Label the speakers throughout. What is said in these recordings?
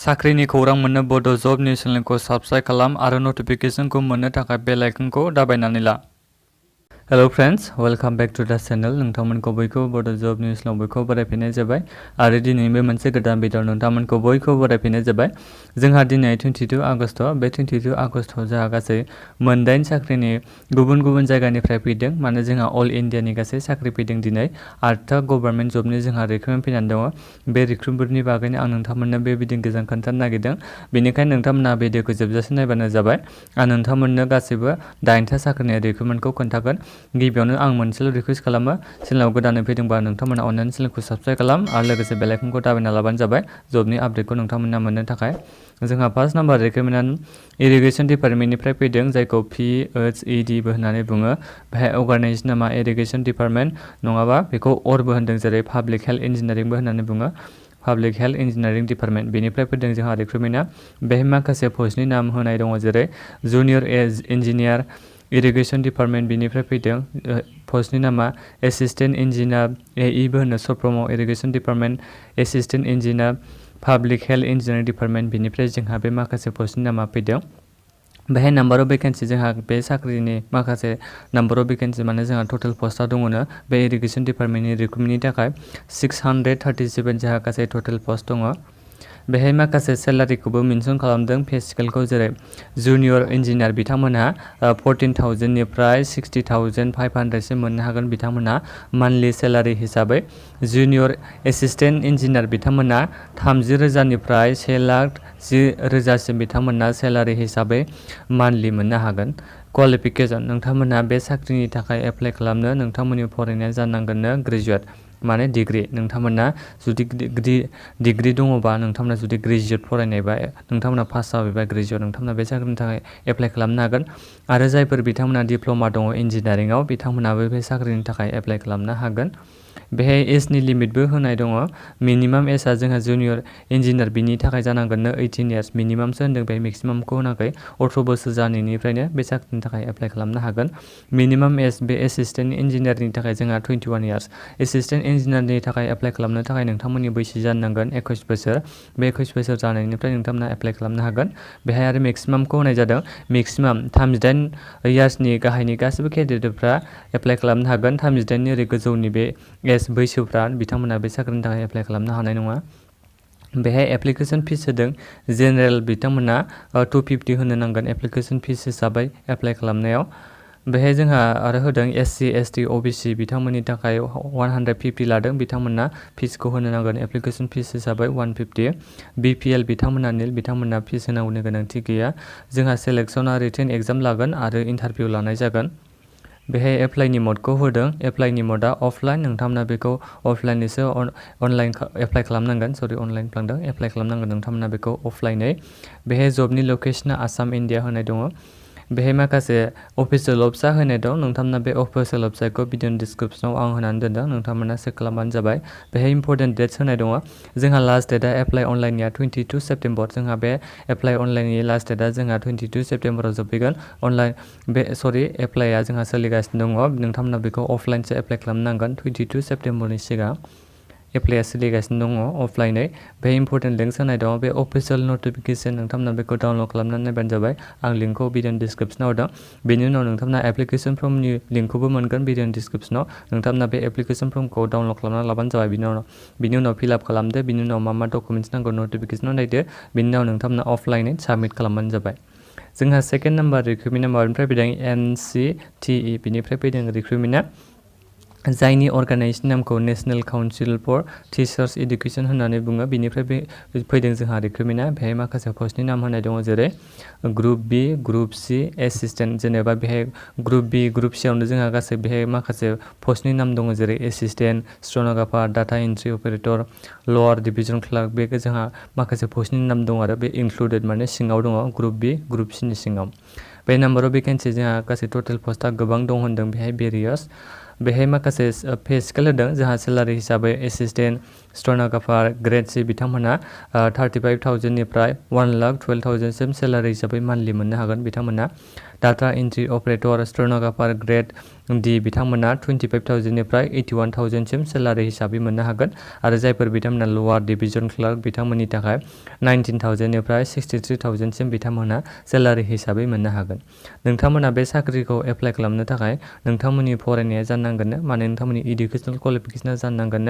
Speaker 1: साख्रिनि खौरां मोननो बड' जब निउस चेनेलखौ साबस्क्राइब खालाम आरो नटिफिकेशनखौ मोननो थाखाय बेल आइकनखौ दाबायनानै ला। Hello friends, welcome back to the channel. नोंथांमोनखौ बयखौबो बड' जब निउसनाव बयखौबो बरायफिननाय जाबाय आरो दिनैबो मोनसे गोदान भिडिअ नोंथांमोनखौ बयखौबो बरायफिननाय जाबाय। जोंहा दिनै 22 आगस्ट। बे 22 आगस्टआव जोंहा गासै मोनदाइन साख्रिनि गुबुन गुबुन जायगानिफ्राय फैदों। माने जोंहा अल इन्डियानि गासै साख्रि फैदों दिनै। 8था गभर्नमेन्ट जबनि जोंहा रिक्रुटमेन्ट फैनानै दङ। बे रिक्रुटमेन्टफोरनि बागैनो आं नोंथांमोननो बे भिडिअनि गेजेरजों खोन्थानो नागिरदों। बेनिखायनो नोंथांमोनहा भिडिअखौ जोबजासिम नायबानो जाबाय। आं नोंथांमोननो गासैबो 8था साख्रिनि रिक्रुटमेन्टखौ खोन्थागोन। गिबियावनो आं मोनसेल' रिक्वेस्ट खालामो, चेनेलाव गोदानै फैदोंबा नोंथांमोना अननानै चेनेलखौ साबस्क्राइब खालाम आरो लोगोसे बेल आइकनखौ दाबायना लाबानो जाबाय जबनि आपडेटखौ नोंथांमोना मोननो थाखाय। जोंहा फार्स्ट नाम्बार रिक्रुटमेन्टआ इरिगेसन डिपार्टमेन्टनिफ्राय फैदों, जायखौ PHEDबो होननानै बुङो। बेहाय अर्गानाइजेसन नामा इरिगेसन डिपार्टमेन्ट नङाबा बेखौ अरबो होनदों, जेरै पाब्लिक हेल्थ इन्जिनियारिंबो होननानै बुङो। पाब्लिक हेल्थ इन्जिनियारिं डिपार्टमेन्ट बेनिफ्राय फैदों जोंहा रिक्रुटमेन्टआ। बेहाय माखासे पस्टनि नाम होनाय दङ, जेरै जुनियर इन्जिनियार इरिगेसन डिपार्टमेन्ट बेनिफ्राय फैदों। पस्टनि नामा एसिस्टेन्ट इन्जिनियार AEबो होनो सर्ट फर्मआव irrigation department assistant engineer public health engineering department बेनिफ्राय जोंहा बे माखासे पस्टनि नामा फैदों। बेहाय नाम्बार अफ भेकेन्सि जोंहा बे साख्रिनि माखासे नाम्बार अफ भेकेन्सि माने जोंहा टटेल पस्टआ दङनो बे इरिगेसन डिपार्टमेन्टनि रिक्रुटमेन्टनि थाखाय 637 जोंहा गासै टटेल पस्ट दङ। बेहाय माखासे सेलारिखौबो मेनसन खालामदों पे स्केलखौ, जेरै जुनियर इन्जिनियार बिथांमोनहा 14,000निफ्राय 60,500सिम मोननो हागोन बिथांमोनहा मान्थलि सेलारि हिसाबै। जुनियर एसिस्टेन्ट इन्जिनियार बिथांमोनहा 30,000निफ्राय 1,10,000सिम बिथांमोनहा सेलारि हिसाबै मान्थलि मोननो हागोन। क्वालिफिकेसन नोंथांमोनहा बे साख्रिनि थाखाय एप्लाइ खालामनो नोंथांमोननि फरायनाया जानांगोननो ग्रेजुवेट माने डिग्री। नोंथांमोना जुदि डिग्री दङबा, नोंथांमोना जुदि ग्रेजुवेट फरायनायबा, नोंथांमोना पास जाबायबा ग्रेजुवेट, नोंथांमोना बे साख्रिनि थाखाय एप्लाइ खालामनो हागोन। आरो जायफोर बिथांमोना डिप्ल'मा दङ इन्जिनियारिंआव, बिथांमोनाबो बे साख्रिनि थाखाय एप्लाइ खालामनो हागोन। बेहाय एजनि लिमिटबो होनाय दङ। मिनिमाम एजआ जोंहा जुनियर इन्जिनियार बिनि थाखाय जानांगोननो 18 इयार्स मिनिमामसो होन्दों, बेहाय मेक्सिमामखौ होनाखै। 18 बोसोर जानायनिफ्रायनो बे साख्रिनि थाखाय एप्लाइ खालामनो हागोन। मिनिमाम एज बे एसिस्टेन्ट इन्जिनियारनि थाखाय जोंहा 21 इयार्स। एसिस्टेन्ट इन्जिनियारनि थाखाय एप्लाइ खालामनो थाखाय नोंथांमोननि बैसो जानांगोन 21 बोसोर। बे 21 बोसोर जानायनिफ्राय नोंथांमोना एप्लाइ खालामनो हागोन। बेहाय आरो मेक्सिमामखौ होनाय जादों। मेक्सिमाम 38 इयार्सनि गाहायनि गासैबो केन्डिडेटफ्रा एप्लाइ खालामनो हागोन। 38नि ओरै गोजौनि बे एज बैसोफ्रा बिथांमोना बे साख्रिनि थाखाय एप्लाइ खालामनो हानाय नङा। बेहाय एप्लिकेसन फिस होदों। जेनेरेल बिथांमोना 250 होनो नांगोन एप्लिकेसन फिस हिसाबै एप्लाइ खालामनायाव। बेहाय जोंहा आरो होदों SC ST OBC बिथांमोननि थाखाय 150 लादों, बिथांमोना फिसखौ होनो नांगोन एप्लिकेसन फिस हिसाबै 150। BPL बिथांमोना निल, बिथांमोना फिस होनांगौनि गोनांथि गैया। जोंहा सेलेक्सना रिटेन एग्जाम लागोन आरो इन्टारभिउ लानाय जागोन। बेहाय एप्लाइनि मडखौ होदों। एप्लाइनि मडआ अफलाइन, नोंथांमोना बेखौ अफलाइननिसो अनलाइन एप्लाइ खालामनांगोन। अनलाइन फ्लांदों, एप्लाइ खालामनांगोन नोंथांमोना बेखौ अफलाइनै। बेहाय जबनि लकेसना आसाम इन्डिया होनाय दङ। बेहाय माखासे अफिसियेल वेबसाइट होनाय दं। नोंथांमोना बे अफिसियेल वेबसाइटखौ भिडिअनि डिसक्रिपसनाव आं होनानै दोनदों, नोंथांमोना चेक खालामबानो जाबाय। बेहाय इम्परटेन्ट डेट्स होनाय दङ। जोंहा लास्ट डेटआ एप्लाइ अनलाइननिया 22 सेप्तेम्बर। जोंहा बे एप्लाइ अनलाइननि लास्ट डेटआ जोंहा 22 सेप्तेम्बराव जोबफैगोन। एप्लाइआ जोंहा सोलिगासिनो दङ। नोंथांमोना बेखौ अफलाइनसो एप्लाइ खालामनांगोन 22 सेप्तेम्बरनि सिगां। एप्लाइआ सोलिगासिनो दङ अफलाइनै। बे इम्परटेन्ट लिंक्स होनाय दङ। बे अफिसियेल नटिफिकेसन नोंथांमोना बेखौ डाउनलड खालामनानै नायबानो जाबाय। आं लिंकखौ भिडिअनि डिसक्रिपसनाव होदों। बेनि उनाव नोंथांमोना एप्लिकेसन फर्मनि लिंकखौबो मोनगोन भिडिअनि डिसक्रिपसनाव। नोंथांमोना बे एप्लिकेसन फर्मखौ डाउनलड खालामना लाबानो जाबाय। बिनि उनाव फिलआप खालामदो। बिनि उनाव मा डकुमेन्ट्स नांगौ नटिफिकेसनाव नायदो। बिनि उनाव नोंथांमोना अफलाइनै साबमिट खालामबानो जाबाय। जोंहा सेकेन्ड नाम्बार रिक्रुटमेन्टआ माबानिफ्राय फैदों NCTE बिनिफ्राय फैदों रिक्रुटमेन्टआ, जायनि अर्गानाइजेसन नामखौ national council for teachers education होननानै बुङो। बिनिफ्राय फैदों जोंहा रिक्रुटमेन्टआ। बेहाय माखासे पस्टनि नाम होनाय दङ, जेरै group B, group C assistant. जेनेबा बेहाय ग्रुप B, ग्रुप C आवनो जोंहा गासै बेहाय माखासे पस्टनि नाम दङ, जेरै assistant, stenographer, data entry operator, lower division clerk. बे जोंहा माखासे पस्टनि नाम दं आरो बे इनक्लुडेड माने सिङाव दङ ग्रुप B, ग्रुप C नि सिङाव। बे नाम्बार अफ भेकेन्सि जोंहा गासै टटेल पस्टआ गोबां दं होन्दों बेहाय भेरियास। बेहाय माखासे पे स्केल होदों। जोंहा सेलारि हिसाबै एसिस्टेन्ट स्टेन'ग्राफार ग्रेड C बिथांमोना 35,000निफ्राय 1,12,000सिम सेलारि हिसाबै मान्थलि मोननो हागोन बिथांमोना। Data entry operator stenographer grade D बिथांमोना 25,000निफ्राय 81,000सिम सेलारि हिसाबै मोननो हागोन आरो जायफोर बिथांमोना लवार डिभिजन क्लार्क बिथांमोननि थाखाय 19,000निफ्राय 63,000सिम बिथांमोना सेलारि हिसाबै मोननो हागोन। नोंथांमोना बे साख्रिखौ एप्लाइ खालामनो थाखाय नोंथांमोननि फरायनाया जानांगोन माने नोंथांमोननि इडुकेसनेल क्वालिफिकेसना जानांगोन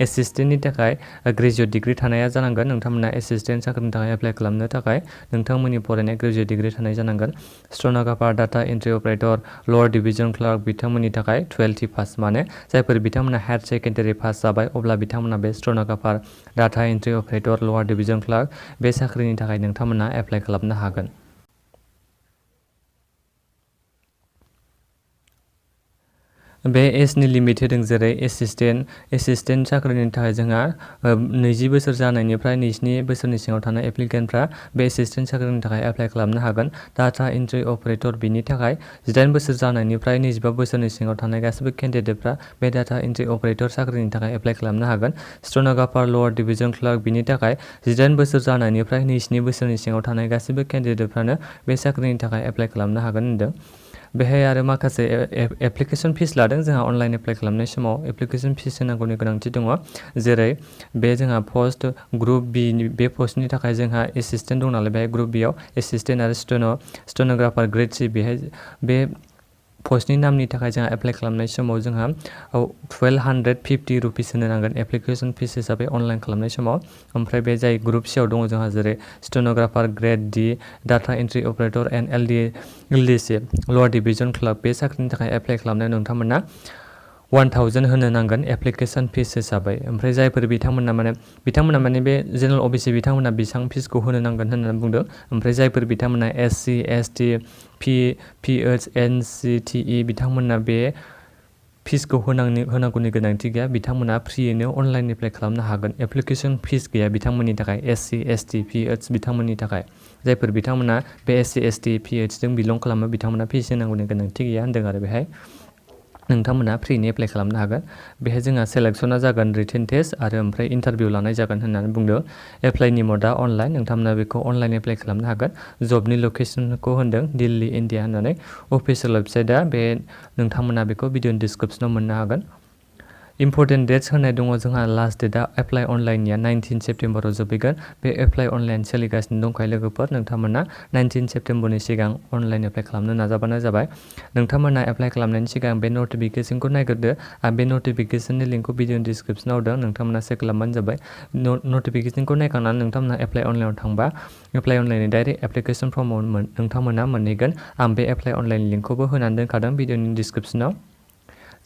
Speaker 1: एसिस्टेन्टनि थाखाय ग्रेजुवेट डिग्री थानाया जानांगोन। नोंथांमोना एसिस्टेन्ट साख्रिनि थाखाय एप्लाइ खालामनो थाखाय नोंथांमोननि फरायनाया ग्रेजुवेट डिग्री थानाय जानांगोन। Stenographer data entry operator lower division clerk बिथांमोननि थाखाय 12th पास माने जायफोर बिथांमोना हायार सेकेन्डारि पास जाबाय अब्ला बिथांमोना बे stenographer data entry operator lower division clerk बे साख्रिनि थाखाय नोंथांमोना एप्लाइ खालामनो हागोन। बे एजनि लिमिट होदों जेरै एसिस्टेन्ट साख्रिनि थाखाय जोंहा 20 बोसोर जानायनिफ्राय 27 बोसोरनि सिङाव थानाय एप्लिकेन्टफ्रा बे एसिस्टेन्ट साख्रिनि थाखाय एप्लाइ खालामनो हागोन। डाटा एन्ट्रि अपारेटर बिनि थाखाय 18 बोसोर जानायनिफ्राय 25 बोसोरनि सिङाव थानाय गासैबो केन्डिडेटफ्रा बे डाटा एन्ट्रि अपारेटर साख्रिनि थाखाय एप्लाइ खालामनो हागोन। स्टेन'ग्राफार लवार डिभिजन क्लार्क बिनि थाखाय 18 बोसोर जानायनिफ्राय 27 बोसोरनि सिङाव थानाय गासैबो केन्डिडेटफ्रानो बे साख्रिनि थाखाय एप्लाइ खालामनो हागोन होनदों। बेहाय आरो माखासे एप्लिकेसन फिस लादों जोंहा अनलाइन एप्लाइ खालामनाय समाव एप्लिकेसन फिस होनांगौनि गोनांथि दङ। जेरै बे जोंहा पस्ट ग्रुप बी बे पस्टनि थाखाय जोंहा एसिस्टेन्ट दं नालाय बेहाय ग्रुप बीआव एसिस्टेन्ट आरो स्टेन'ग्राफार ग्रेड C बेहाय बे पस्टनि नामनि थाखाय जोंहा एप्लाइ खालामनाय समाव जोंहा 1250 रुपिस होनो नांगोन एप्लिकेसन फिस हिसाबै अनलाइन खालामनाय समाव। ओमफ्राय बे जाय ग्रुप C आव दङ जोंहा जेरै stenographer grade D data entry operator and LDC lower division clerk बे साख्रिनि थाखाय एप्लाइ खालामनायाव नोंथांमोना 1000 होनो नांगोन एप्लिकेसन फिस हिसाबै। ओमफ्राय जायफोर बिथांमोना माने बे जेनेरेल OBC बिथांमोना बेसेबां फिसखौ होनो नांगोन होननानै बुंदों। ओमफ्राय जायफोर बिथांमोना SC ST PH NCTE बिथांमोना बे फिसखौ होनांगौनि गोनांथि गैया बिथांमोना फ्रियैनो अनलाइन एप्लाइ खालामनो हागोन एप्लिकेसन फिस गैया बिथांमोननि थाखाय SC ST PH बिथांमोननि थाखाय। जायफोर बिथांमोना बे SC ST PH जों बिलं खालामो बिथांमोना फिस होनांगौनि गोनांथि गैया होनदों आरो बेहाय नोंथांमोना फ्रियैनो एप्लाइ खालामनो हागोन। बेहाय जोंहा सेलेक्सना जागोन रिटेन टेस्ट आरो ओमफ्राय इन्टारभिउ लानाय जागोन होननानै बुंदों। एप्लाइनि मडआ अनलाइन नोंथांमोना बेखौ अनलाइन एप्लाइ खालामनो हागोन। जबनि लकेसनखौ होनदों दिल्ली इन्डिया होननानै अफिसियेल वेबसाइटआ बे नोंथांमोना बेखौ भिडिअनि डिसक्रिपसनाव मोननो हागोन। इम्पर्टेन्ट डेट्स होनाय दङ जोंहा लास्ट डेटआ एप्लाइ अनलाइननिया 19 सेप्टेम्बराव जोबहैगोन। बे एप्लाइ अनलाइन सोलिगासिनो दंखायो लोगोफोर नोंथांमोना 19 सेप्टेम्बरनि सिगां अनलाइन एप्लाइ खालामनो नाजाबानो जाबाय। नोंथांमोना एप्लाइ खालामनायनि सिगां बे नटिफिकेसनखौ नायग्रोदो आं बे नटिफिकेसननि लिंकखौ भिडिअनि डिसक्रिपसनाव होदों नोंथांमोना चेक खालामबानो जाबाय। नटिफिकेसनखौ नायखांनानै नोंथांमोना एप्लाइ अनलाइनाव थांबा एप्लाइ अनलाइननि डाइरेक्ट एप्लिकेसन फर्माव नोंथांमोना मोनहैगोन। आं बे एप्लाइ अनलाइन लिंकखौबो होनानै दोनखादों भिडिअनि डिसक्रिपसनाव।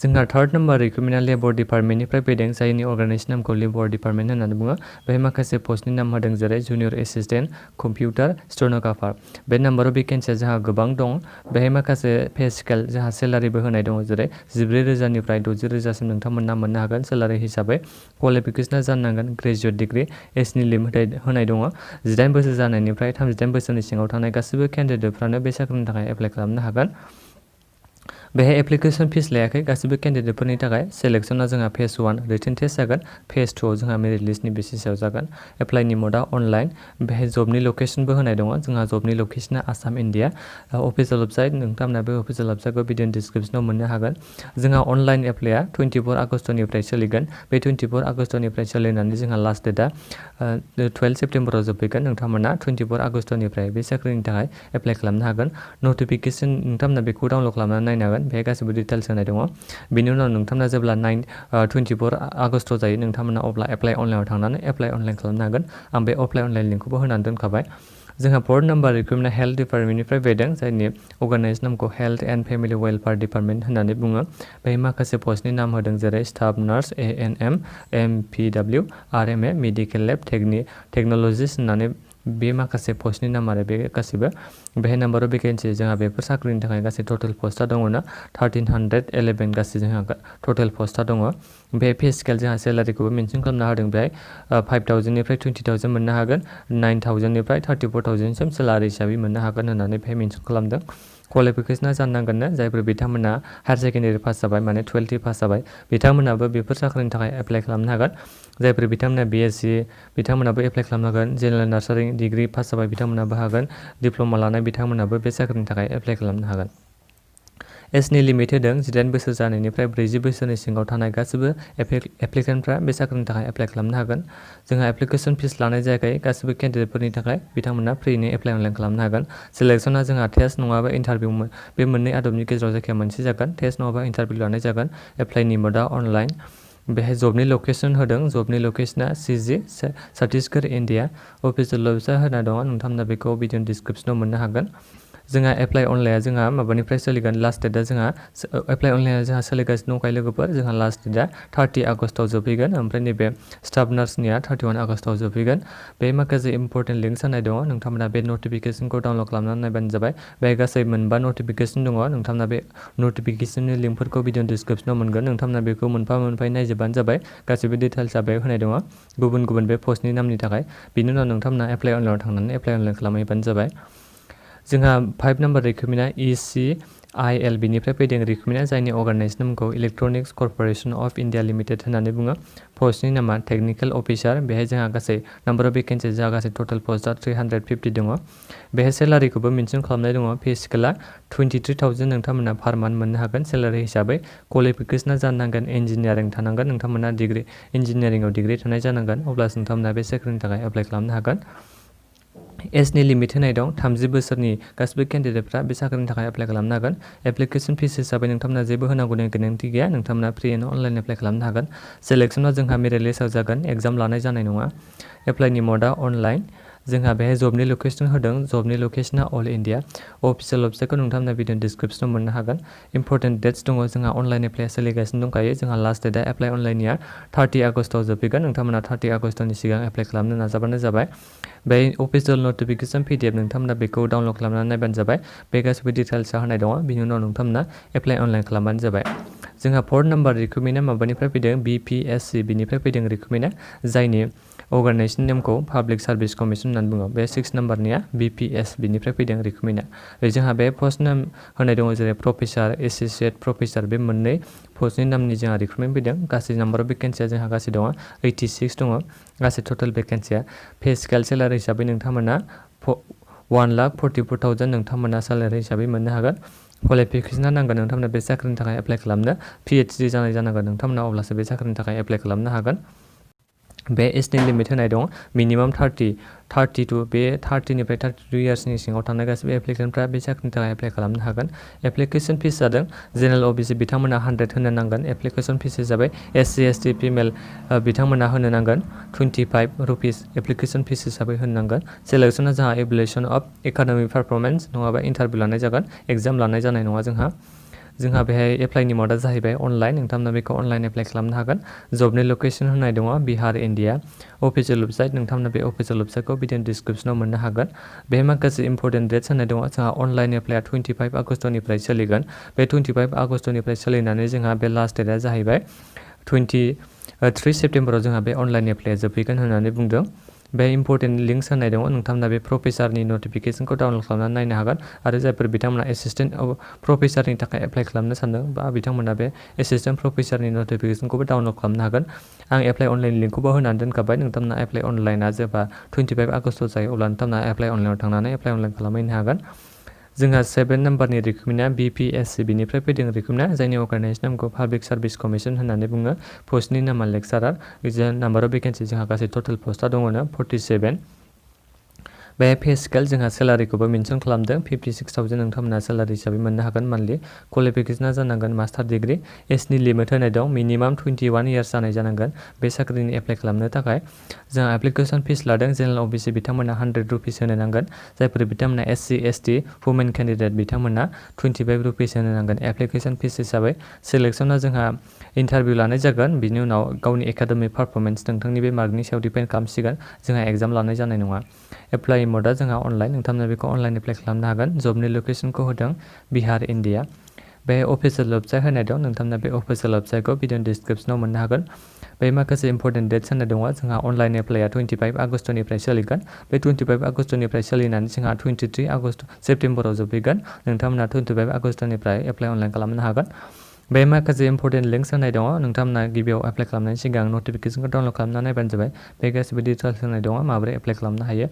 Speaker 1: जोंहा थार्ड नाम्बार रिक्रुटमेन्टआ लेबर डिपार्टमेन्टनिफ्राय फैदों जायनि अर्गानाइजेसन नामखौ लेबर डिपार्टमेन्ट होननानै बुङो। बेहाय माखासे पस्टनि नाम होदों जेरै जुनियर एसिस्टेन्ट कम्पिउटार स्टेन'ग्राफार। बे नाम्बाराव भेकेन्सिया जोंहा गोबां दं। बेहाय माखासे पे स्केल जोंहा सेलारिबो होनाय दङ जेरै 14,000निफ्राय 60,000सिम नोंथांमोना मोननो हागोन सेलारि हिसाबै। क्वालिफिकेसना जानांगोन ग्रेजुवेट डिग्री एजनि लिमिट होनाय दङ 18 बोसोर जानायनिफ्राय 38 बोसोरनि सिङाव थानाय गासैबो केन्डिडेटफ्रानो बे साख्रिनि थाखाय एप्लाइ खालामनो हागोन। बेहाय एप्लिकेसन फिस लायाखै गासैबो केन्डिडेटफोरनि थाखाय। सेलेक्सना जोंहा फेज 1 रिटेन टेस्ट जागोन। फेज 2 आव जोंहा मेरिट लिस्टनि बेसिसाव जागोन। एप्लाइनि मडआ अनलाइन। बेहाय जबनि लकेसनबो होनाय दङ जोंहा जबनि लकेसना आसाम इन्डिया। अफिसियेल वेबसाइट नोंथांमोना बे अफिसियेल वेबसाइटखौ भिडिअनि डिसक्रिपसनाव मोननो हागोन। जोंहा अनलाइन एप्लाइआ 24 आगष्टनिफ्राय सोलिगोन। बे 24 आगष्टनिफ्राय सोलिनानै जोंहा लास्ट डेटआ 12 सेप्टेम्बराव जोबहैगोन। नोंथांमोना 24 आगष्टनिफ्राय बे साख्रिनि थाखाय एप्लाइ खालामनो हागोन। नटिफिकेसन नोंथांमोना बेखौ डाउनलड खालामनानै नायनो हागोन। बेहाय गासैबो डिटेल्स होनाय दङ। बेनि उनाव नोंथांमोना जेब्ला 24 आगष्ट जायो नोंथांमोना अब्ला एप्लाइ अनलाइनाव थांनानै एप्लाइ अनलाइन खालामनो हागोन। आं बे एप्लाइ अनलाइन लिंकखौबो होनानै दोनखाबाय। जोंहा फर्थ नाम्बार रिक्रुटमेन्टआ हेल्थ डिपार्टमेन्टनिफ्राय फैदों जायनि अर्गानाइजेसन नामखौ health and family welfare department होननानै बुङो। बेहाय माखासे पस्टनि नाम होदों जेरै staff nurse ANM MPW RMA medical lab technologist होननानै बे माखासे पस्टनि नाम आरो बे गासैबो। बेहाय नाम्बार अफ भेकेन्सि जोंहा बेफोर साख्रिनि थाखाय गासै टटेल पस्टआ दङना 1311 गासै जोंहा टटेल पस्टआ दङ। बे पे स्केल जोंहा सेलारिखौबो मेनसन खालामना होदों बेहाय 5,000निफ्राय 20,000 मोननो हागोन 9,000निफ्राय 34,000सिम सेलारि हिसाबै मोननो हागोन होननानै बेहाय मेनसन खालामदों। क्वालिफिकेशना जानांगोननो जायफोर बिथांमोना हायार सेकेन्डारि पास जाबाय माने 12th पास जाबाय बिथांमोनाबो बेफोर साख्रिनि थाखाय एप्लाइ खालामनो हागोन जायफोर बिथांमोना BSc बिथांमोनाबो एप्लाइ खालामनो हागोन जेनेरेल नार्सारिं डिग्री पास जाबाय बिथांमोनाबो हागोन डिप्ल'मा लानाय बिथांमोनाबो बे साख्रिनि थाखाय एप्लाइ खालामनो हागोन एजनि लिमिट होदों 18 बोसोर जानायनिफ्राय 40 बोसोरनि सिङाव थानाय गासिबो एप्लिकेन्टफ्रा बे साख्रिनि थाखाय एप्लाइ खालामनो हागोन जोंहा एप्लिकेसन फिस लानाय जायाखै गासिबो केन्डिडेटफोरनि थाखाय बिथांमोना फ्रियैनो एप्लाइ अनलाइन खालामनो हागोन सिलेक्सना जोंहा टेस्ट नङाबा इन्टारभिउ बे मोननै आदबनि गेजेराव जायखिया मोनसे जागोन टेस्ट नङाबा इन्टारभिउ लानाय जागोन एप्लाइनि मोडआ अनलाइन बेहाय जबनि लकेसन होदों जबनि लकेसना CG Chhattisgarh India official website होना दङ नोंथांमोना बेखौ भिडिअ डिसक्रिप्शनाव मोननो हागोन जोंहा एप्लाइ अनलाइना जोंहा माबानिफ्राय सोलिगोन लास्ट डेटआ जोंहा एप्लाइ अनलाइना जोंहा सोलिगासिनो दंखायो लोगोफोर जोंहा लास्ट डेटआ 30 आगस्टआव जोबहैगोन ओमफ्राय नैबे स्टाफ नार्सनिया 31 आगस्टआव जोबहैगोन बे माखासे इम्पर्टेन्ट लिंक्स होनाय दङ नोंथांमोना बे नटिफिकेसनखौ डाउनलड खालामनानै नायबानो जाबाय बे गासै मोनबा नटिफिकेसन दङ नोंथांमोना बे नटिफिकेसननि लिंकफोरखौ भिडिअ डिसक्रिप्शनाव मोनगोन नोंथांमोना बेखौ मोनफा मोनफायै नायजोबबानो जाबाय गासैबो डिटेल्सआ बेयाव होनाय दङ गुबुन गुबुन बे पस्टनि नामनि थाखाय बिनि उनाव नोंथांमोना एप्लाइ अनलाइनाव थांनानै एप्लाइ अनलाइन खालामहैबानो जाबाय जोंहा 5 नम्बर रिक्रुटमेन्टआ ECIL बिनिफ्राय फैदों रिक्रुटमेन्टआ जायनि अर्गानाइजेशन मुंखौ electronics corporation of India limited होननानै बुङो पस्टनि नामा टेक्निकेल अफिसार बेहाय जोंहा गासै नाम्बार अफ भेकेन्सि जोंहा गासै टटेल पस्टआ 350 दङ बेहाय सेलारिखौबो मेनसन खालामनाय दङ पे स्केलआ 23,000 नोंथांमोना पार मान्थ मोननो हागोन सेलारि हिसाबै क्वालिफिकेशना जानांगोन इन्जिनियारिं थानांगोन नोंथांमोना डिग्री इन्जिनियारिंआव डिग्री थानाय जानांगोन अब्लासो नोंथांमोना बे साख्रिनि थाखाय एप्लाइ खालामनो हागोन एजनि लिमिट होनाय दं 30 बोसोरनि गासिबो केन्डिडेटफ्रा बे साख्रिनि थाखाय एप्लाइ खालामनो हागोन एप्लिकेसन फिस हिसाबै नोंथांमोना जेबो होनांगौनि गोनांथि गैया नोंथांमोना फ्रियैनो अनलाइन एप्लाइ खालामनो हागोन सिलेक्सना जोंहा मेरिट लिस्टआव जागोन एग्जाम लानाय जानाय नङा एप्लाइनि मडआ अनलाइन जोंहा बेहाय जबनि लकेसन होदों जबनि लकेसना अल इन्डिया अफिसियेल वेबसाइटखौ नोंथांमोना भिडिअ डिसक्रिप्शनाव मोननो हागोन इम्पर्टेन्ट डेट्स दङ जोंहा अनलाइन एप्लाइआ सोलिगासिनो दंखायो जोंहा लास्ट डेटआ एप्लाइ अनलाइननिया 30 आगस्टआव जोबहैगोन नोंथांमोना 30 आगस्टनि सिगां एप्लाइ खालामनो नाजाबानो जाबाय बे अफिसियेल नटिफिकेसन PDF नोंथांमोना बेखौ डाउनलड खालामनानै नायबानो जाबाय बे गासैबो डिटेल्सआ होनाय दङ बिनि उनाव नोंथांमोना एप्लाइ अनलाइन खालामबानो जाबाय जोंहा 4 नम्बर रिक्रुटमेन्टआ माबानिफ्राय फैदों BPSC बिनिफ्राय फैदों रिक्रुटमेन्टआ जायनि अर्गानाइजेशन नेमखौ पाब्लिक सार्भिस कमिसन होननानै बुङो बे 6 नम्बरनिया BPS बिनिफ्राय फैदों रिक्रुटमेन्टआ जोंहा बे पस्ट नाम होनाय दङ जेरै प्रफेसार एसोसिएट प्रफेसार बे मोननै पस्टनि नामनि जोंहा रिक्रुटमेन्ट फैदों गासै नाम्बार अफ भेकेन्सिया जोंहा गासै दङ 86 दङ गासै टटेल भेकेन्सिया पे स्केल सेलारि हिसाबै नोंथांमोना 1,44,000 नोंथांमोना सेलारि हिसाबै मोननो हागोन क्वालिफिकेशना नांगोन नोंथांमोना बे साख्रिनि थाखाय एप्लाइ खालामनो PhD जानाय जानांगोन नोंथांमोना अब्लासो बे साख्रिनि थाखाय एप्लाइ खालामनो हागोन बे एजनि लिमिट होनाय दं मिनिमाम 32 बे 30 निफ्राय 32 इयार्सनि सिङाव थानाय गासिबो एप्लिकेन्टफ्रा बे साख्रिनि थाखाय एप्लाइ खालामनो हागोन एप्लिकेसन फिस जादों जेनेरेल OBC बिथांमोना 100 होनो नांगोन एप्लिकेसन फिस हिसाबै SC ST फिमेल बिथांमोना होनो नांगोन 25 रुपिस एप्लिकेसन फिस हिसाबै होनो नांगोन सेलेक्सना जोंहा इभुलेसन अफ एकाडेमिक पारफरमेन्स नङाबा इन्टारभिउ लानाय जागोन एग्जाम लानाय जानाय नङा जोंहा बेहाय एप्लाइनि मडआ जाहैबाय अनलाइन नोंथांमोना बेखौ अनलाइन एप्लाइ खालामनो हागोन जबनि लकेसन होनाय दङ बिहार इन्डिया अफिसियेल वेबसाइट नोंथांमोना बे अफिसियेल वेबसाइटखौ भिडिअ डिसक्रिप्शनाव मोननो हागोन बे माखासे इम्पर्टेन्ट डेट्स होनाय दङ जोंहा अनलाइन एप्लाइआ 25 आगस्टनिफ्राय सोलिगोन बे 25 आगस्टनिफ्राय सोलिनानै जोंहा बे लास्ट डेटआ जाहैबाय 23 सेप्तेम्बराव जोंहा बे अनलाइन एप्लाइआ जोबहैगोन होननानै बुंदों बे इम्पर्टेन्ट लिंक्स होनाय दङ नोंथांमोना बे प्रफेसारनि नटिफिकेसनखौ डाउनलड खालामनानै नायनो हागोन आरो जायफोर बिथांमोना एसिस्टेन्ट प्रफेसारनि थाखाय एप्लाइ खालामनो सानदों बा बिथांमोना बे एसिस्टेन्ट प्रफेसारनि नटिफिकेसनखौबो डाउनलड खालामनो हागोन आं एप्लाइ अनलाइन लिंकखौबो होनानै दोनखाबाय नोंथांमोना एप्लाइ अनलाइना जेब्ला 25 आगस्ट जायो अब्ला नोंथांमोना एप्लाइ अनलाइनाव थांनानै एप्लाइ अनलाइन खालामहैनो हागोन जोंहा 7 नम्बरनि रिक्रुटमेन्टआ BPSC बिनिफ्राय फैदों रिक्रुटमेन्टआ जायनि अर्गानाइजेशन नामखौ पाब्लिक सार्भिस कमिसन होननानै बुङो पस्टनि नामा लेक्सारार नाम्बार अफ भेकेन्सि जोंहा गासै टटेल पस्टआ दङनो 47 बे पे स्केल जोंहा सेलारिखौबो मेनसन खालामदों 56,000 नोंथांमोना सेलारि हिसाबै मोननो हागोन मान्थलि क्वालिफिकेशना जानांगोन मास्टार डिग्री एजनि लिमिट होनाय दं मिनिमाम 21 इयार्स जानाय जानांगोन बे साख्रिनि एप्लाइ खालामनो थाखाय जोंहा एप्लिकेसन फिस लादों जेनेरेल OBC बिथांमोना 100 रुपिस होनो नांगोन जायफोर बिथांमोना SC ST वुमेन केन्डिडेट बिथांमोना 25 रुपिस होनो नांगोन एप्लिकेसन फिस हिसाबै सिलेक्सना जोंहा इन्टारभिउ लानाय जागोन बिनि उनाव गावनि एकाडेमिक पारफरमेन्स नोंथांनि बे मार्कनि सायाव डिपेन्ड खालामसिगोन जोंहा एग्जाम लानाय जानाय नङा एप्लाइ मडआ जोंहा अनलाइन नोंथांमोना बेखौ अनलाइन एप्लाइ खालामनो हागोन जबनि लकेसनखौ होदों बिहार इन्डिया बे अफिसियेल वेबसाइट होनाय दं नोंथांमोना बे अफिसियेल वेबसाइटखौ भिडिअ डिसक्रिप्शनाव मोननो हागोन। बे माखासे इम्पर्टेन्ट डेट्स होनाय दङ जोंहा अनलाइन एप्लाइआ 25 आगस्तनिफ्राय सोलिगोन। बे 25 आगस्तनिफ्राय सोलिनानै जोंहा 23 सेप्तेम्बराव जोबहैगोन। नोंथांमोना 25 आगस्तनिफ्राय एप्लाइ अनलाइन खालामनो हागोन। बे माखासे इम्पर्टेन्ट लिंक्स होनाय दङ नोंथांमोना गिबियाव एप्लाइ खालामनायनि सिगां नटिफिकेशनखौ डाउनलड खालामना नायबानो जाबाय। बे गासिबो डिटेल्स होनाय दङ माबोरै एप्लाइ खालामनो हायो।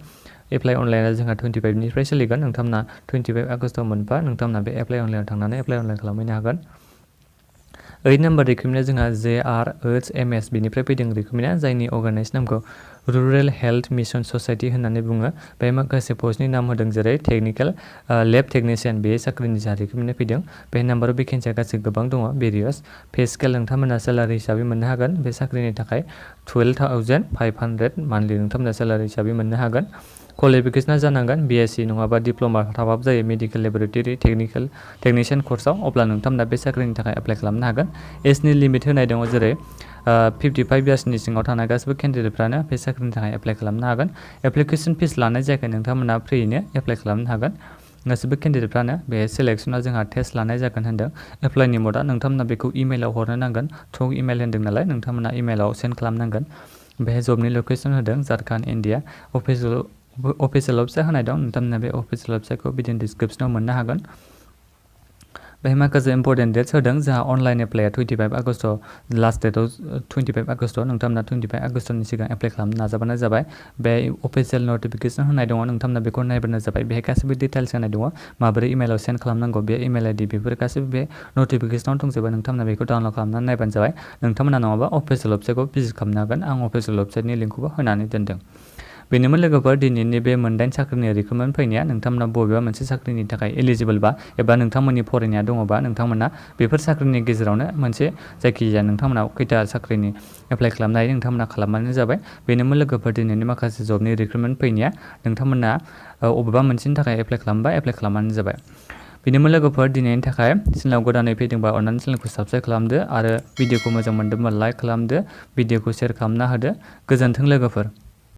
Speaker 1: एप्लाइ अनलाइनआ जोंहा 25निफ्राय सोलिगोन। नोंथांमोना 25 आगस्टआव मोनबा नोंथांमोना बे एप्लाइ अनलाइनाव थांनानै एप्लाइ अनलाइन खालामहैनो हागोन। 8 नाम्बार रिक्रुटमेन्टआ जोंहा JRHMS बिनिफ्राय फैदों रिक्रुटमेन्टआ जायनि अर्गानाइज नामखौ रुरेल हेल्थ मिशन ससाइटि होननानै बुङो। बे माखासे पस्टनि नाम होदों जेरै टेक्निकेल लेब टेक्निशियान बे साख्रिनि जा रिक्रुटमेन्ट फैदों। बे नाम्बाराव भेकेन्सिया गासै गोबां दङ भेरियास। पे स्केल नोंथांमोना सेलारि हिसाबै मोननो हागोन। बे साख्रिनि थाखाय 12,500 मान्थलि नोंथांमोना सेलारि हिसाबै मोननो हागोन। क्वालिफिकेशना जानांगोन BSc नङाबा डिप्ल'मा थाबाबो जायो मेडिकेल लेबरेटरि टेक्निशियान कर्सआव अब्ला नोंथांमोना बे साख्रिनि थाखाय एप्लाइ खालामनो हागोन। एजनि लिमिट होनाय दङ जेरै 55 इयार्सनि सिङाव थानाय गासैबो केन्डिडेटफ्रानो बे साख्रिनि थाखाय एप्लाइ खालामनो हागोन। एप्लिकेसन फिस लानाय जायाखै नोंथांमोना फ्रियैनो एप्लाइ खालामनो हागोन। गासैबो केन्डिडेटफ्रानो बे सिलेक्सनाव जोंहा टेस्ट लानाय जागोन होन्दों। एप्लाइनि मडआ नोंथांमोना बेखौ इमेलाव हरनो नांगोन। थ्रु इमेल होन्दों नालाय नोंथांमोना इमेलाव सेन्ड खालामनांगोन। बे जबनि लकेसन होदों झारखन्ड इन्डिया। अफिसियेल वेबसाइट होनाय दं नोंथांमोना बे अफिसियेल वेबसाइटखौ भिडिअ डिसक्रिप्शनाव मोननो हागोन। बे माखासे इम्पर्टेन्ट डेट्स होदों जोंहा अनलाइन एप्लाइआ 25 आगस्ट लास्ट डेटआव 25 आगस्टआव नोंथांमोना 25 आगस्टनि सिगां एप्लाइ खालामनो नाजाबानो जाबाय। बे अफिसियेल नटिफिकेसन होनाय दङ नोंथांमोना बेखौ नायबानो जाबाय। बेहाय गासैबो डिटेल्स होनाय दङ माबोरै इमेलाव सेन्ड खालामनांगौ बे इमेल ID बेफोर गासैबो बे नटिफिकेसनाव दंजोबो। नोंथांमोना बेखौ डाउनलड खालामनानै नायबानो जाबाय। नोंथांमोना नङाबा अफिसियेल वेबसाइटखौ भिजिट खालामनो हागोन। आं अफिसियेल वेबसाइटनि लिंकखौबो होनानै दोनदों। बेनोमोन लोगोफोर दिनैनि बे मोनदाइन साख्रिनि रिक्रुटमेन्ट फैनाया नोंथांमोना बबेबा मोनसे साख्रिनि थाखाय एलिजिबोलबा एबा नोंथांमोननि फरायनाया दङबा नोंथांमोना बेफोर साख्रिनि गेजेरावनो मोनसे जायखिजाया नोंथांमोना खैथा साख्रिनि एप्लाइ खालामनो हायो नोंथांमोना खालामबानो जाबाय। बेनोमोन लोगोफोर दिनैनि माखासे जबनि रिक्रुटमेन्ट फैनाया नोंथांमोना बबेबा मोनसेनि थाखाय एप्लाइ खालामबानो जाबाय। बेनोमोन लोगोफोर दिनैनि थाखाय चेनेलाव गोदानै फैदोंबा अन्नानै चेनेलखौ साबस्क्राइब खालामदो आरो भिडिअखौ मोजां मोनदोंबा लाइक खालामदो भिडिअखौ शेयार खालामना होदो। गोजोन्थों लोगोफोर।